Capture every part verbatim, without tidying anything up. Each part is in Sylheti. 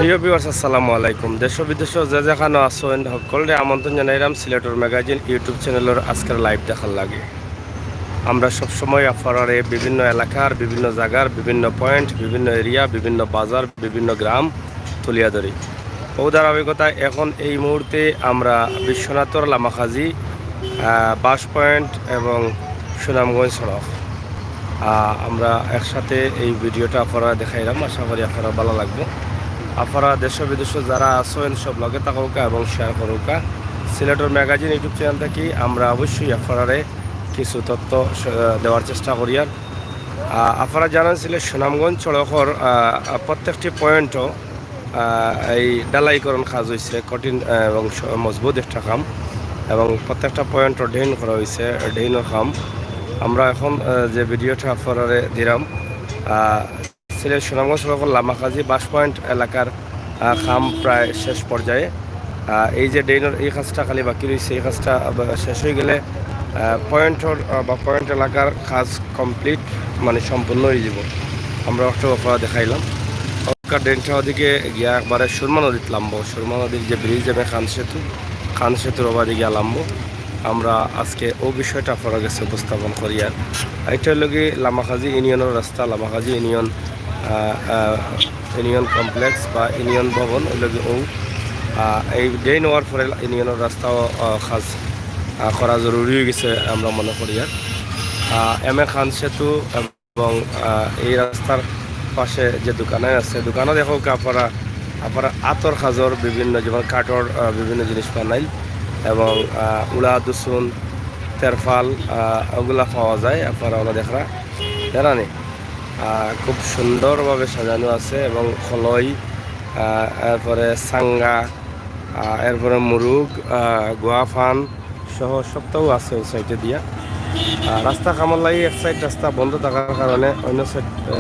প্রিয় ভিউয়ার্স, আসসালামু আলাইকুম। দেশ ও বিদেশো যে যেখানো আছইন, হক্কলরে আমন্ত্রণ জানাইরাম সিলেটর ম্যাগাজিন YouTube চ্যানেলর আজকের লাইভ দেখার লাগি। আমরা সবসময় আপনারারে বিভিন্ন এলাকার, বিভিন্ন জাগার, বিভিন্ন পয়েন্ট, বিভিন্ন এরিয়া, বিভিন্ন বাজার, বিভিন্ন গ্রাম তুলিয়া ধরি। ও ধারাবাহিকতায় এখন এই মুহূর্তে আমরা বিশ্বনাথর লামাকাজি, আহ, বাস পয়েন্ট এবং সুনামগঞ্জ সড়ক। আহ, আমরা একসাথে এই ভিডিওটা আপনারারে দেখাইরাম, আশা করি আপনারার ভালা লাগবো। আপনারা দেশ ও বিদেশো যারা আছইন, সব লগে থাকউক্কা এবং শেয়ার করউক্কা। সিলেটর ম্যাগাজিন YouTube চ্যানেল থাকি আমরা অবশ্যই আপনারারে কিছু তথ্য স-, দেওয়ার চেষ্টা করিয়ার। আহ, আপনারা জানইন সিলেট সুনামগঞ্জ সড়কর, আহ, প্রত্যেকটি পয়েন্টও, আহ, এই ঢালাইকরণ কাজ অইছে, কঠিন, আহ, এবং স-, মজবুত একটা কাম, এবং প্রত্যেকটা পয়েন্টও ড্রেন করা অইছে, ড্রেনর কাম। আমরা এখন, আহ, যে ভিডিওটা আপনারারে দিরাম, আহ, সিলেট সুনামগঞ্জ সড়কর লামাকাজি বাস পয়েন্ট এলাকার, আহ, কাম প্রায় শেষ পর্যায়ে। আহ, এই যে ড্রেনর এই কাজটা খালি বাকি রইছে, এই কাজটা আবার শেষ অইগেলে, আহ, পয়েন্টর, আহ, বা পয়েন্ট এলাকার কাজ কমপ্লিট, মানে সম্পূর্ণ অইযিবো। আমরা অটো অফার দেখাইলাম। ওখান ড্রেনটা ওদিকে গিয়া একবারে সুরমা নদীত লামবো। সুরমা নদীর যে ব্রিজ এবং খান সেতু, খান সেতুর ওবাদি গিয়া লামবো। আমরা আজকে ও বিষয়টা আপনারার গেছে উপস্থাপন করিয়ার। এটা অইলো গি লামাকাজি ইউনিয়নর রাস্তা, লামাকাজি ইউনিয়ন, আহ, আহ, ইউনিয়ন কমপ্লেক্স বা ইউনিয়ন ভবন অইলো গি ও। আহ, এই ড্রেন অওয়ার পরে ইউনিয়নর রাস্তাও, আহ, কাজ, আহ, করা জরুরি অইগেছে আমরা মনে করিয়ার। আহ, এম এ খান সেতু এবং, আহ, এই রাস্তার পাশে যে দোকান আছে, দোকানও দেখউক্কা আপনারা, আপনারা আতর কাজর বিভিন্ন, যেমন কাঠর, আহ, বিভিন্ন জিনিস বানাইল এবং, আহ, উড়া, দুসুন, তেরফাল, আহ, ওগুলা পাওয়া যায়। আপনারা ওগুলা দেখরা, জানানি, আহ, খুব সুন্দরভাবে সাজানো আছে এবং খলই, আহ, এরপরে সাঙ্গা, আহ, এরপরে মুরুগ, আহ, গুয়াফান, সহ সবটাউ আছে ওই সাইডে দিয়া। আর রাস্তা কামর লাগি এক সাইড রাস্তা বন্ধ থাকার কারণে অন্য সাইড, আহ,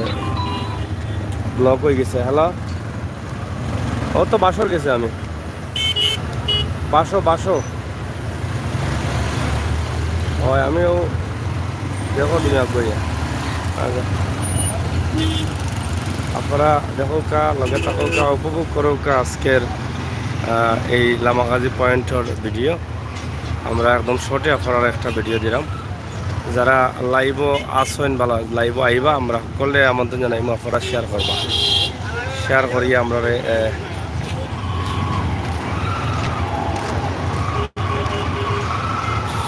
ব্লক অইগেছে। হ্যালো, ও তো বাসর গেছে আমি। বাসো, বাসো। ওই আমিও দেখো তুমি আগুয়াইয়া। আচ্ছা। আপনারা দেখউক্কা, লগে থাকউক্কা, উপভোগ করউক্কা আজকের, আহ, এই লামাকাজি পয়েন্টর ভিডিও। আমরা একদম শর্টে আপনারারে একটা ভিডিও দিলাম। যারা লাইভও আছইন, ভালা লাইভও আইবা, আমরা হক্কলরে আমন্ত্রণ জানাইমু, আপনারা শেয়ার করবা। শেয়ার করিয়া আমরারে, এ,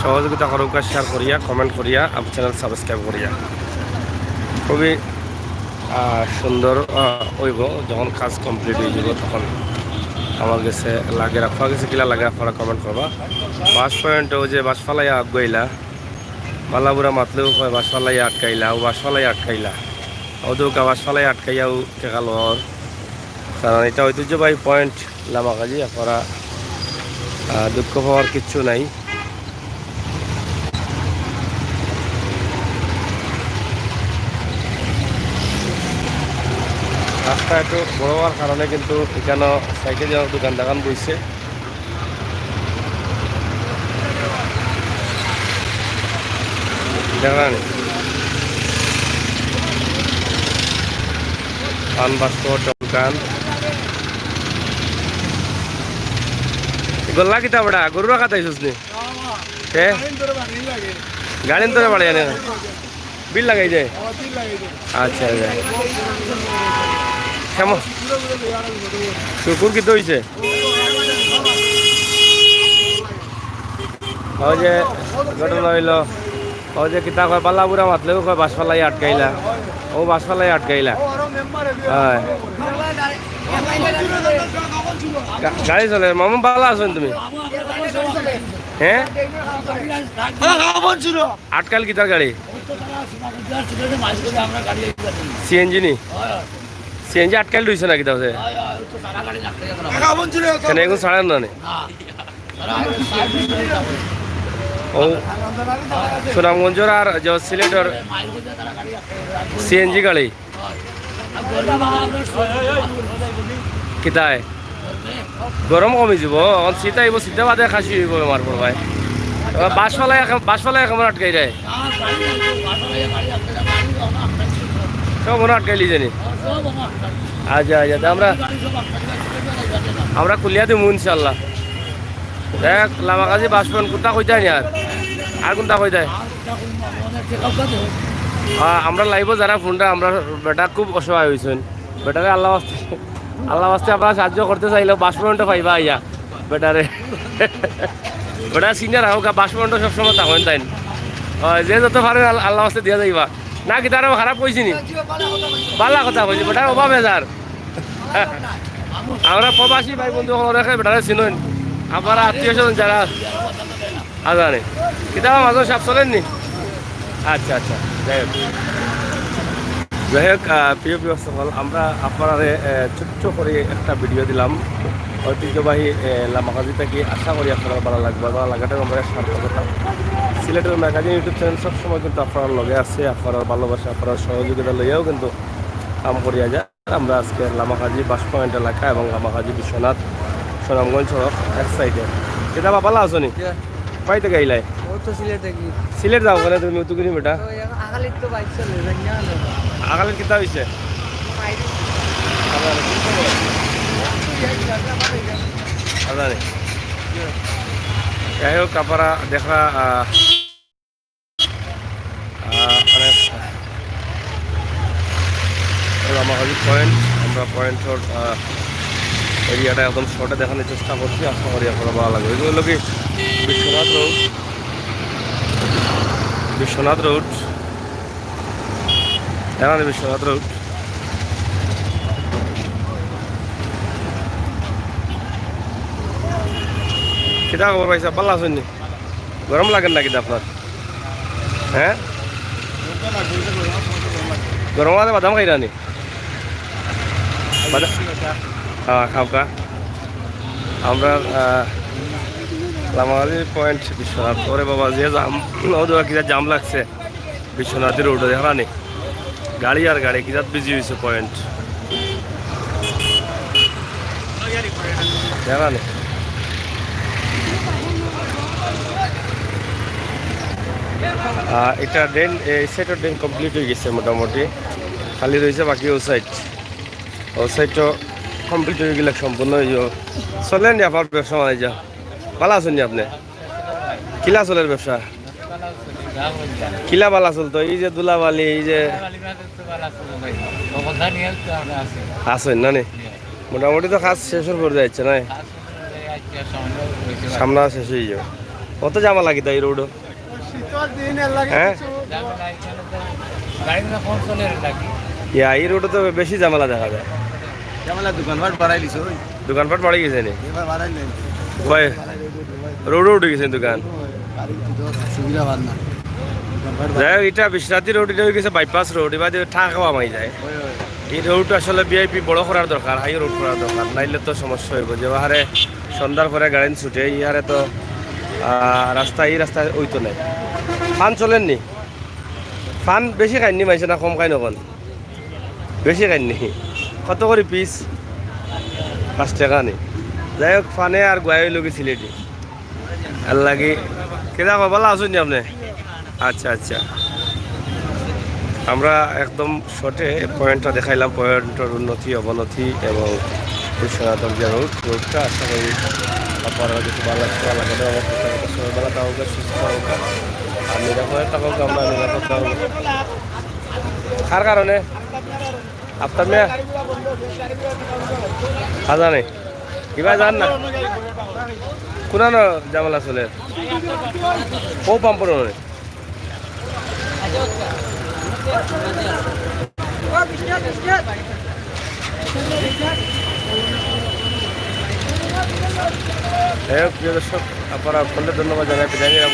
সহযোগিতা করউক্কা, শেয়ার করিয়া, কমেন্ট করিয়া, আম-, চ্যানেল সাবস্ক্রাইব করিয়া। খুবই, আহ, সুন্দর, আহ, অইবো, যখন কাজ কমপ্লিট অইযিবো তখন আমার গেছে লাগে, আপনারার গেছে কিলা লাগে আপনারা কমেন্ট করবা। বাস পয়েন্ট, ও যে বাস ফালাইয়া আগুয়াইলা, বালা বুরা মাতলেও কয় বাস ফালাইয়া আটকাইলা, ও বাস ফালাইয়া আটকাইলা, ও দৌকা বাস ফালাইয়া আটকাইয়াও টেকা লওয়ার। কারণ এটা ঐতিহ্যবাহী পয়েন্ট লামাকাজি, আপনারা, আহ, দুঃখ পাওয়ার কিচ্ছু নাই। রাস্তা একটু বড় অওয়ার কারণে কিন্তু ইখানো সাইডে যে দোকান দোকান বইছে। দেখরা নি? পান বাস্কো, টমকান। গল্লা কিতা বড়া? গরু রাখাত আইছস নি? হে? গাড়ি ধরে বাড়ি আনে। বিল লাগাই যায়? আচ্ছা, আচ্ছা। কেমন? শুকুর কিতা অইছে? ওই যে ঘটনা অইলো, ওই যে কিতা কয়, বালা বুরা মাতলেও কয়, বাস ফালাই আটকাইলা। ও বাস ফালাই আটকাইলা। হ্যাঁ। গা-, গাড়ি চলে। মামু, বালা আছইন তুমি? হ্যাঁ? আটকাইল কিতার গাড়ি? সিএনজি নি? সিএনজি আটকাইল রইছে না কিতা আছে? কেনে এগুন ছাড়ের না নি? ও সুনামগঞ্জর আর যে সিলেটর সিএনজি গাড়ি। কিতায়? গরম কমি যিবো, অখন শীত আইবো, শীতে বাদে খাসি অইবো বেমার পড়বায়। এবার বাস ফালাই এখন, বাস ফালাই এখন আটকাই দেয়। সব মনে আটকাইলি জানি। আচ্ছা, আচ্ছা, তে আমরা, আমরা খুলিয়া দিমু ইনশাআল্লাহ। দেখ, লামাকাজি বাসপন কুনটা কইতায় নি আর? আর কুনটা কইতায়? আ, আমরা live-ও যারা ফোনটা, আমরা বেটা খুব অসহায় অইছইন। বেটারে আল্লাহ ওয়াস্তে, আল্লাহ ওয়াস্তে আপনারা সাহায্য করতে চাইলে বাসপনটা পাইবা আইয়া। বেটারে। বেটা সিনিয়র হোক, বাসপনটা সবসময় তখন তাই। অয়, যে যত পারেন আল-, আল্লাহ ওয়াস্তে দিয়া যাইবা। না, কিতা আর খারাপ কইছি নি? বালা কথা কইছি, বেটার অভাব হাজার। আমরা প্রবাসী ভাই বন্ধু অকল অনেকে বেটারে চিনইন। আপনারা আত্মীয় স্বজন যারা আজানে। কিতা মাজন সাব চলেননি? আচ্ছা, আচ্ছা, যাই হোক। যাই হোক, আহ, প্রিয় viewers সকল, আমরা আপনারারে, আহ, ছোট্ট করে একটা video দিলাম। ঐতিহ্যবাহী, আহ, লামাকাজি থাকি, আশা করি আপনারার ভালা লাগবো। ভালা লাগাটাই আমরার সার্থকতা। সিলেটের ম্যাগাজিন YouTube channel সবসময় কিন্তু আপনারার লগে আছে, আপনারার ভালোবাসা, আপনারার সহযোগিতা লইয়াও কিন্তু কাম করিয়া যায়। আমরা আজকে লামাকাজি বাস পয়েন্ট এলাকা এবং লামাকাজি বিশ্বনাথ সুনামগঞ্জ সড়ক এক সাইডে। কিতা বা, ভালা আছো নি? ইয়া। কই থাকি আইলায়? ও তো সিলেট থাকি। সিলেট যাও কেনে তুমি, তুই কিনি বেটা? তো এখন আগালিত তো বাইক চলে, যাই না হলে। আগালিত কিতা অইছে? বাইরে। আজানে। যাই হোক, আপনারা দেখরা, আহ, আহ, মানে, এই লামাকাজি পয়েন্ট, আমরা পয়েন্টর, আহ, এরিয়াটা একদম শর্টে দেখানোর চেষ্টা করছি, আশা করি আপনারা ভালা লাগবো। এগুলো কি বিশ্বনাথ রোড, বিশ্বনাথ রোড, এখানে বিশ্বনাথ রোড। কিতা খবর ভাই সাহেব, ভালা আছইন নি? গরম লাগের না কিতা আপনার? হ্যাঁ? গরম লাগে, বাদাম খাইরা নি? বাদাম? হ্যাঁ, খাও খা। আমরা, আহ, লামাকাজি পয়েন্ট বিশ্বনাথ। ওরে বাবা, যে জাম, ও দেখো কিতা জাম লাগছে। বিশ্বনাথ রোড দেখরা নি? গাড়ি আর গাড়ি, কিজাত বিজি অইছে পয়েন্ট। দেখরা নি? আহ, এটা ড্রেন, এই সাইডর ড্রেন কমপ্লিট অই গেছে মোটামুটি, খালি রইছে বাকি ও সাইড। ও সাইড তো কমপ্লিট অই গেলে সম্পূর্ণ অইব। চলের নি আপনার ব্যবসা বাণিজ্য? ভালা আছইন নি আপনে? কিলা চলের ব্যবসা? কিলা ভালা চলতো? এই যে ধুলাবালি, এই যে আছইন না নি? মোটামুটি তো কাজ শেষর পর্যায়ে যাইছে না? সামনে শেষ অই যাইবো। অত জামেলা কিতা এই রোডো? হ্যাঁ? ইয়া, এই রোডো তো বেশি জামেলা দেখা যায়। জামেলা দোকানপাট বাড়াই দিছে ওই। দোকানপাট বাড়ি গেছে নি? এবার বাড়াই নাই। কয়? বাড়াই নাই, রোড, রোড। রোডো উঠি গেছে দোকান। গাড়ি তো সুবিধা হয় না। দোকানপাট বাড়াই যাই হোক, এটা বিশ্বনাথ রোড, এটা অই গেছে বাইপাস রোড, এবার দিয়ে ঠাক হাওয়া মাই যায়। ওই, ওই। এই রোড আসলে ভিআইপি বড় করার দরকার, হাই রোড করার দরকার, নাইলে তো সমস্যা অইবো। যে হারে সন্ধ্যার পরে গাড়ি ছুটে, এই হারে তো, আহ, রাস্তা, এই রাস্তা অইতো নায়। ফান চলের নি? ফান বেশি খাইন নি মানষে না কম খাইন অখন? বেশি খাইন নি? কত করি পিস? পাঁচ টেকা নি? যাই হোক, ফানে আর গুয়াই অইলো কি সিলেটি। এর লাগি, কিতা কও, ভালা আছইন নি আপনে? আচ্ছা, আচ্ছা। আমরা একদম শর্টে পয়েন্টটা দেখাইলাম, পয়েন্টর উন্নতি, অবনতি এবং বিশ্বনাথর যে রোড, রোডটা আশা করি আপনারা যদি ভালা লাগছে, ভালা লাগলে আমার সাথে সবাই ভালা থাকউক, সুস্থ থাকউক। আর নিরাপদে থাকউক, আমরা নিরাপদ থাকউক। কার কারণে? আফতাব মিয়া? আজানে। ইবা জান না। কুনানো জামেলা চলের? ও পাম্পর ওনে। যাই হোক, প্রিয় দর্শক, আপনারা সকলকে ধন্যবাদ জানাই, বিদায় নিলাম।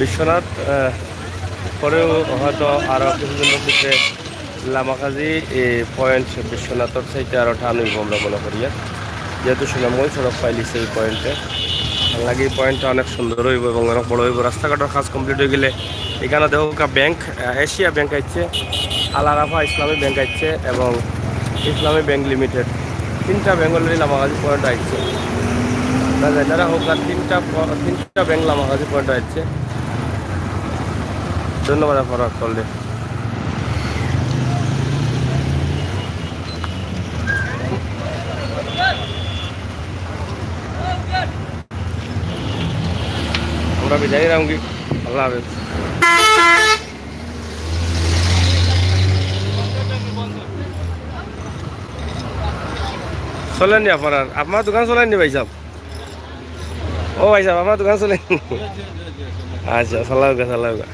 বিশ্বনাথ, আহ, পরেও হয়তো আরো কিছুদিনর ভিতরে লামাকাজি, এ, পয়েন্ট বিশ্বনাথর চাইতে আরো টান অইবো আমরা মনে করি। যেহেতু সুনামগঞ্জ সড়ক পাইলিছে এই পয়েন্টে, এর লাগি এই পয়েন্টটা অনেক সুন্দর অইবো এবং অনেক বড় অইবো। রাস্তাঘাটর কাজ কমপ্লিট অই গেলে এখানো দেখউক্কা ব্যাংক, আহ, এশিয়া ব্যাংক আইছে, আল আরাফা ইসলামী ব্যাংক আইছে এবং ইসলামী ব্যাংক লিমিটেড, তিনটা ব্যাংক already লামাকাজি পয়েন্ট আইছে। না, যাইতারা হোক, আর তিনটা প-, তিনটা ব্যাংক লামাকাজি পয়েন্ট আছে। ধন্যবাদ আপনারা সকলরে। আমরা বিদায় নিলাম কি? আল্লাহ হাফেজ। চলেননি আপনার, আপনার দোকান চলেননি ভাই সাহেব? ও ভাই সাহেব, আপনার দোকান চলেননি? আচ্ছা, চালাউক্কা, চালাউক্কা।